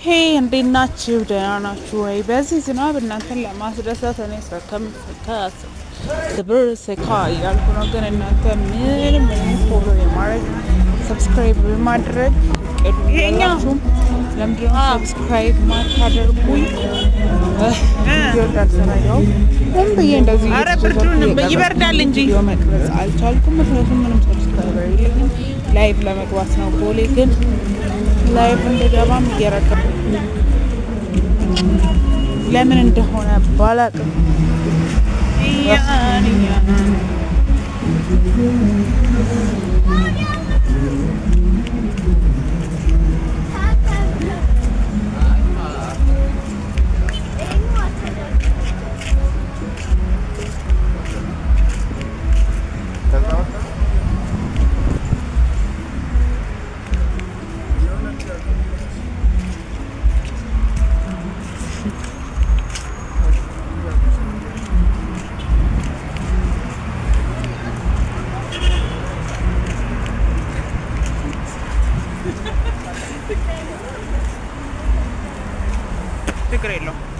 Hey፣ እንዴት ናችሁ? ደህና ናችሁ ወይ? በዚህ ዝናብ እናንተን ለማስደሰት እኔ ሰከም ስብር ስካ እያልኩ ነው። ግን እናንተ ምንም ምንም follow የማድረግ፣ subscribe የማድረግ እቅዱ የላችሁም። ለምንድነው subscribe ማታደርጉኝ? ቪዲዮ እንዳልሰራ ያው ሆን ብዬ እንደዚህ ኧረ ብርዱን ይበርዳል እንጂ። ቪዲዮ መቅረጽ አልቻልኩም። ምክንያቱም ምንም subscriber የለኝም። Live ለመግባት ነው ጎሌ፣ ግን live እንድገባም እየረዳ ለምን እንደሆነ ባላቅም። እያን እያን። ችግር የለውም።